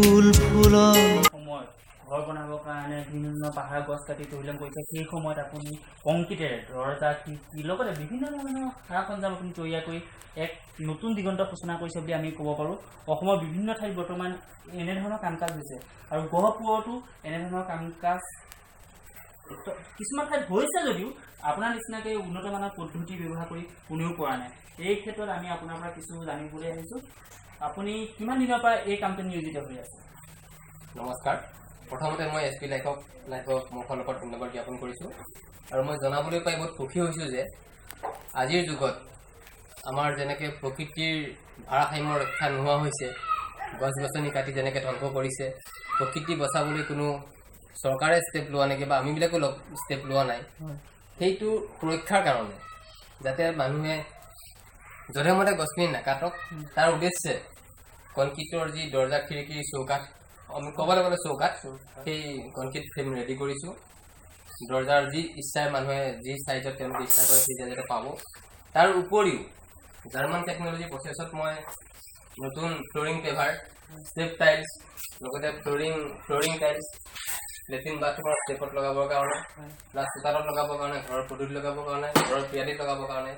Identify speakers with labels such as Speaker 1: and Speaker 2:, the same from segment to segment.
Speaker 1: ফুল ফুলৰ
Speaker 2: সময়ত ঘৰ বনাবৰ কাৰণে বিভিন্ন পাহাৰ গছ কাটি তহিলং কৰিছে, সেই সময়ত আপুনি কংক্ৰিটেৰে দৰ্জা, খিৰিকী, লগতে বিভিন্ন ধৰণৰ সা সৰঞ্জাম আপুনি তৈয়াৰ কৰি এক নতুন দিগন্ত সূচনা কৰিছে বুলি আমি ক'ব পাৰোঁ। অসমৰ বিভিন্ন ঠাইত বৰ্তমান এনেধৰণৰ কাম কাজ হৈছে আৰু গহপুৰতো এনেধৰণৰ কাম কাজ কিছুমান ঠাইত হৈছে যদিও আপোনাৰ নিচিনাকৈ উন্নত মানৰ পদ্ধতি ব্যৱহাৰ কৰি কোনেও কৰা নাই। এই ক্ষেত্ৰত আমি আপোনাৰ পৰা কিছু জানিবলৈ আহিছোঁ। আপুনি কিমান দিনৰ পৰা এই কামটো নিয়োজিত হৈ আছে?
Speaker 3: নমস্কাৰ। প্ৰথমতে মই এছ পি লাইফক মোৰ ফালৰ পৰা ধন্যবাদ জ্ঞাপন কৰিছোঁ আৰু মই জনাবলৈ পাই বহুত সুখী হৈছোঁ যে আজিৰ যুগত আমাৰ যেনেকৈ প্ৰকৃতিৰ ভাৰসাম্য ৰক্ষা নোহোৱা হৈছে, গছ গছনি কাটি যেনেকৈ ধ্বংস কৰিছে, প্ৰকৃতি বচাবলৈ কোনো চৰকাৰে ষ্টেপ লোৱা নাই বা আমিবিলাকো ষ্টেপ লোৱা নাই, সেইটো সুৰক্ষাৰ কাৰণে যাতে মানুহে যধে মধে গছখিনি নাকাটক তাৰ উদ্দেশ্যে কনক্ৰিটৰ যি দৰ্জা, খিৰিকী, চৌকাঠ, আমি ক'বলৈ গ'লে চৌকাঠ, সেই কনক্ৰিট ফ্ৰেম ৰেডি কৰিছোঁ। দৰ্জাৰ যি ইচ্ছাই মানুহে যি চাইজত তেওঁলোকে ইচ্ছা কৰে সেই চাইজতে পাব। তাৰ উপৰিও জাৰ্মান টেকন'লজি প্ৰচেছত মই নতুন ফ্ল'ৰিং পেভাৰ, ষ্টেপ টাইলছ, লগতে ফ্ল'ৰিং টাইলছ লেট্ৰিন বাথৰুমৰ ষ্টেপত লগাবৰ কাৰণে, প্লাছ চোতালত লগাবৰ কাৰণে, ঘৰৰ পদূলিত লগাবৰ কাৰণে, ঘৰৰ পিৰালিত লগাবৰ কাৰণে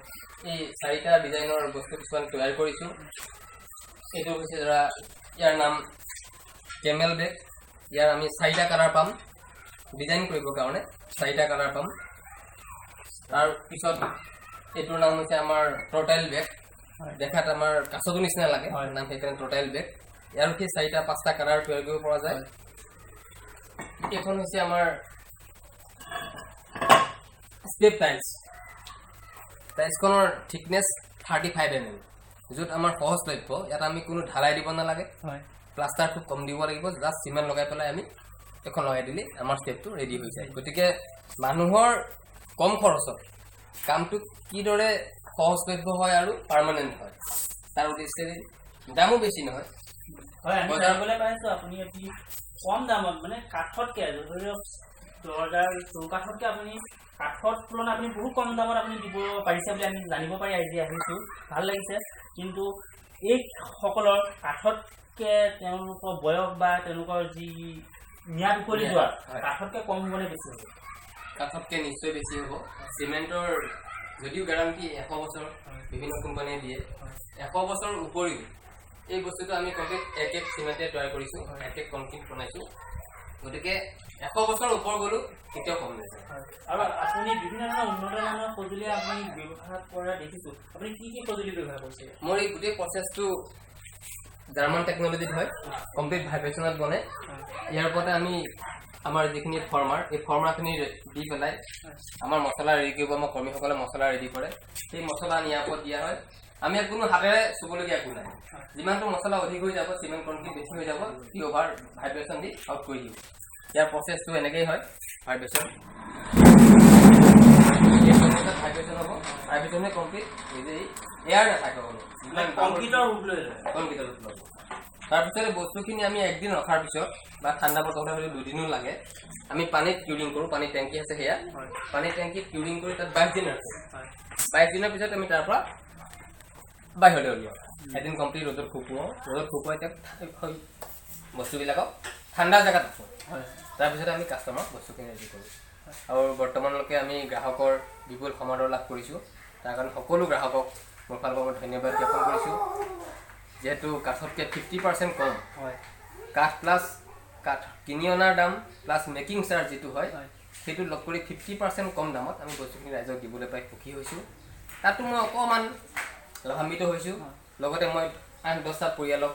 Speaker 3: এই চাৰিটা ডিজাইনৰ বস্তু কিছুমান তৈয়াৰ কৰিছোঁ। এইটো হৈছে ধৰা ইয়াৰ নাম কেমেল বেগ। ইয়াৰ আমি চাৰিটা কালাৰ পাম, ডিজাইন কৰিবৰ কাৰণে চাৰিটা কালাৰ পাম। তাৰপিছত এইটোৰ নাম হৈছে আমাৰ টৰ্টাইল বেগ। দেখাত আমাৰ কাছটোৰ নিচিনা লাগে, নাম সেইকাৰণে টৰ্টাইল বেগ। ইয়াৰো সেই চাৰিটা পাঁচটা কালাৰ তৈয়াৰ কৰিব পৰা যায়। এইখন হৈছে আমাৰ ষ্টেপ টাইলছ। টাইলছখনৰ থিকনেছ 35 mm, য'ত আমাৰ সহজলভ্য। ইয়াত আমি কোনো ঢালাই দিব নালাগে, প্লাষ্টাৰ খুব কম দিব লাগিব, জাষ্ট চিমেণ্ট লগাই পেলাই আমি এখন লগাই দিলে আমাৰ ষ্টেপটো ৰেডি হৈ যায়। গতিকে মানুহৰ কম খৰচত কামটো কিদৰে সহজলভ্য হয় আৰু পাৰ্মানেণ্ট হয় তাৰ উদ্দেশ্যেৰে দামো বেছি নহয়।
Speaker 2: হয়, আমি জানিবলৈ পাইছোঁ আপুনি অতি কম দামত, মানে কাঠতকৈ, ধৰি লওক দৰ্জাৰ চৌকাঠতকৈ আপুনি কাঠৰ তুলনাত আপুনি বহুত কম দামত আপুনি দিব পাৰিছে বুলি আমি জানিব পাৰি আজি আহিছোঁ, ভাল লাগিছে। কিন্তু এইসকলৰ কাঠতকৈ তেওঁলোকৰ বয়স বা তেওঁলোকৰ যি ম্যাদ উকলি যোৱা কাঠতকৈ কম হ'বনে বেছি হ'ব?
Speaker 3: কাঠতকৈ নিশ্চয় বেছি হ'ব। চিমেণ্টৰ যদিও গেৰাণ্টি 100 বছৰ বিভিন্ন কোম্পানীয়ে দিয়ে, 100 বছৰৰ উপৰিও এই বস্তুটো আমি কমপ্লিট এক এক চিমেণ্টে তৈয়াৰ কৰিছোঁ, এক এক কনক্ৰিট বনাইছোঁ। গতিকে 100 বছৰৰ ওপৰ গ'লেও কেতিয়াও কম নাযায়।
Speaker 2: আৰু আপুনি বিভিন্ন ধৰণৰ উন্নত মানৰ সঁজুলি আপুনি ব্যৱহাৰ কৰা দেখিছোঁ, আপুনি কি কি সঁজুলি ব্যৱহাৰ কৰিছে?
Speaker 3: মোৰ এই গোটেই প্ৰচেছটো জাৰ্মান টেকন'লজিত হয়, কমপ্লিট ভাইব্ৰেশ্যনত বনে। ইয়াৰ ওপৰতে আমি আমাৰ যিখিনি ফৰ্মাৰ, এই ফৰ্মাৰখিনি দি পেলাই আমাৰ মছলা ৰেডি কৰিব, আমাৰ কৰ্মীসকলে মছলা ৰেডি কৰে। সেই মছলা নিয়াৰ ওপৰত দিয়া হয়। আমি ইয়াত কোনো হাতেৰে চুবলগীয়া একো নাই। যিমানটো মছলা অধিক হৈ যাব, চিমেণ্ট কনক্ৰিট বেছি হৈ যাব, সি অভাৰ ভাইব্ৰেশ্যন দি আউট কৰি দিব। ইয়াৰ প্ৰচেছটো এনেকেই হয়, ভাইব্ৰেশ্যন ভাইব্ৰেশ্যন হ'ব, ভাইব্ৰেশ্যনে কমপ্লিট নিজেই এয়াৰ নাথাকে,
Speaker 2: কংক্ৰিটৰ ৰূপ লৈ লয়,
Speaker 3: কংক্ৰিটৰ ৰূপ ল'ব। তাৰপিছতে বস্তুখিনি আমি একদিন ৰখাৰ পিছত বা ঠাণ্ডা বতৰ হ'লে দুদিনো লাগে, আমি পানীত কিউৰিং কৰোঁ। পানীৰ টেংকি আছে, সেয়া পানীৰ টেংকিত কিউৰিং কৰি তাত 22 দিন ৰাখোঁ। 22 দিনৰ পিছত আমি তাৰ পৰা বাহিৰলৈ উলিয়াওঁ। এদিন কমপ্লিট ৰ'দত শুকুৱাওঁ, ৰ'দত শুকুৱাই তাত বস্তুবিলাকক ঠাণ্ডা জেগাত ৰাখোঁ। তাৰপিছতে আমি কাষ্টমাৰক বস্তুখিনি ৰেডি কৰোঁ। আৰু বৰ্তমানলৈকে আমি গ্ৰাহকৰ বিপুল সমাদৰ লাভ কৰিছোঁ। তাৰ কাৰণে সকলো গ্ৰাহকক মোৰ ফালৰ পৰা মই ধন্যবাদ জ্ঞাপন কৰিছোঁ। যিহেতু কাঠতকৈ 50% কম, কাঠ প্লাছ কাঠ কিনি অনাৰ দাম প্লাছ মেকিং চাৰ্জ যিটো হয় সেইটো লগ কৰি 50% কম দামত আমি বস্তুখিনি ৰাইজক দিবলৈ পাই সুখী হৈছোঁ। তাতো মই অকণমান লাভান্বিত হৈছোঁ। লগতে মই 8-10টা পৰিয়ালক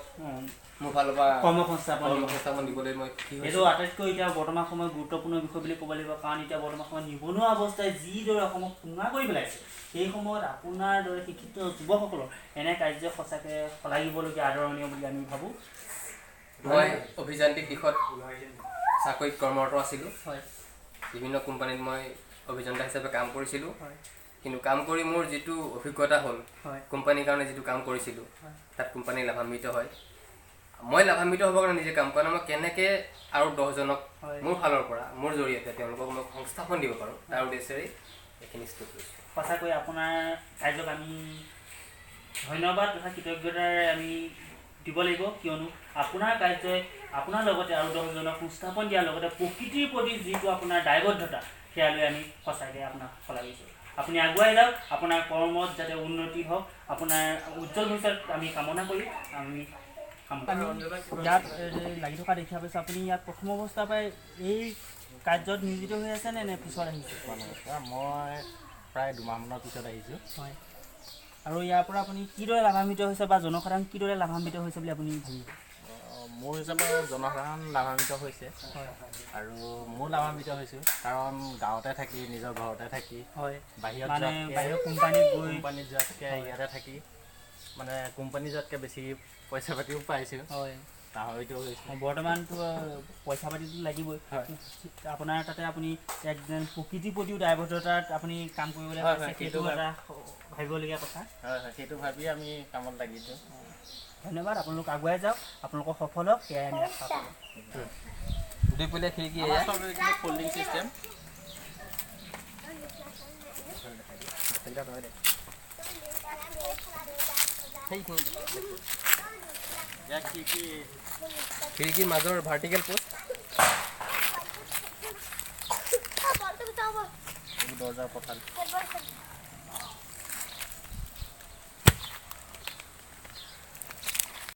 Speaker 3: মোৰ ফালৰ পৰা কৰ্মসংস্থাপন দিবলৈ মই সুখী হৈছোঁ।
Speaker 2: এইটো আটাইতকৈ এতিয়া বৰ্তমান সময়ত গুৰুত্বপূৰ্ণ বিষয় বুলি ক'ব লাগিব। কাৰণ এতিয়া বৰ্তমান সময়ত নিবনুৱা অৱস্থাই যিদৰে অসমক কোঙা কৰি পেলাইছে, সেই সময়ত আপোনাৰ দৰে শিক্ষিত যুৱকসকলৰ এনে কাৰ্য সঁচাকৈ শলাগিবলগীয়া, আদৰণীয় বুলি আমি ভাবোঁ।
Speaker 3: মই অভিযান্ত্ৰিক দিশত চাকৰিত কৰ্মৰত আছিলোঁ। বিভিন্ন কোম্পানীত মই অভিযন্তা হিচাপে কাম কৰিছিলোঁ। কিন্তু কাম কৰি মোৰ যিটো অভিজ্ঞতা হ'ল, কোম্পানীৰ কাৰণে যিটো কাম কৰিছিলোঁ তাত কোম্পানী লাভান্বিত হয়। মই লাভান্বিত হ'বৰ কাৰণে নিজে কাম কৰা নাই, মই কেনেকৈ আৰু 10জনক মোৰ ফালৰ পৰা মোৰ জৰিয়তে তেওঁলোকক মই সংস্থাপন দিব পাৰোঁ তাৰ উদ্দেশ্যেৰে এইখিনি ষ্টেপ লৈছোঁ।
Speaker 2: সঁচাকৈ আপোনাৰ কাৰ্যক আমি ধন্যবাদ তথা কৃতজ্ঞতাৰে আমি দিব লাগিব, কিয়নো আপোনাৰ কাৰ্যই আপোনাৰ লগতে আৰু 10জনক সংস্থাপন দিয়াৰ লগতে প্ৰকৃতিৰ প্ৰতি যিটো আপোনাৰ দায়বদ্ধতা, সেয়ালৈ আমি সঁচাকৈ আপোনাক শলাগিছোঁ। আপুনি আগুৱাই যাওক, আপোনাৰ কৰ্মত যাতে উন্নতি হওক, আপোনাৰ উজ্জ্বল ভৱিষ্যত আমি কামনা কৰি আমি ইয়াত লাগি থকা দেখা পাইছোঁ। আপুনি ইয়াত প্ৰথম অৱস্থাৰ পৰাই এই কাৰ্যত নিয়োজিত হৈ আছে নে পিছত আহিছে?
Speaker 1: মই প্ৰায় 2 মাহমানৰ পিছত আহিছোঁ।
Speaker 2: হয়, আৰু ইয়াৰ পৰা আপুনি কিদৰে লাভান্বিত হৈছে বা জনসাধাৰণ কিদৰে লাভান্বিত হৈছে বুলি আপুনি ভাবিছে?
Speaker 1: মোৰ হিচাপত জনসাধাৰণ লাভান্বিত হৈছে আৰু ময়ো লাভান্বিত হৈছোঁ, কাৰণ গাঁৱতে থাকি, নিজৰ ঘৰতে থাকি বাহিৰত
Speaker 2: মানে
Speaker 1: যোৱাতকৈ,
Speaker 2: বাহিৰৰ কোম্পানীত গৈ
Speaker 1: কোম্পানীত যোৱাতকৈ ইয়াতে থাকি, মানে কোম্পানী যোৱাতকৈ বেছি পইচা পাতিও পাইছোঁ, লাভান্বিত হৈছোঁ।
Speaker 2: বৰ্তমানতো পইচা পাতিতো লাগিবই।
Speaker 1: হয়।
Speaker 2: আপোনাৰ তাতে আপুনি এক যেন প্ৰকৃতিৰ প্ৰতিও দায়বদ্ধতাত আপুনি কাম কৰিবলৈ
Speaker 1: হয়,
Speaker 2: পাইছে,
Speaker 1: হয়,
Speaker 2: সেইটো
Speaker 1: সেইটো
Speaker 2: এটা ভাবিবলগীয়া কথা।
Speaker 1: হয়, সেইটো ভাবিয়ে আমি কামত লাগিছোঁ।
Speaker 2: ধন্যবাদ, আপোনালোক আগুৱাই যাওক, আপোনালোকৰ সফল হওক, সেয়াই আমি আশা কৰোঁ।
Speaker 3: দুইপলীয়া খিৰিকী।
Speaker 1: আমাৰ
Speaker 3: এয়া
Speaker 1: চব এইখিনি ফল্ডিং চিষ্টেম।
Speaker 3: সেইখিনি
Speaker 1: ইয়াত খিৰিকী
Speaker 3: খিৰিকীৰ মাজৰ ভাৰ্টিকেল পোষ্ট।
Speaker 1: এইবোৰ দৰ্জাৰ পঠাল।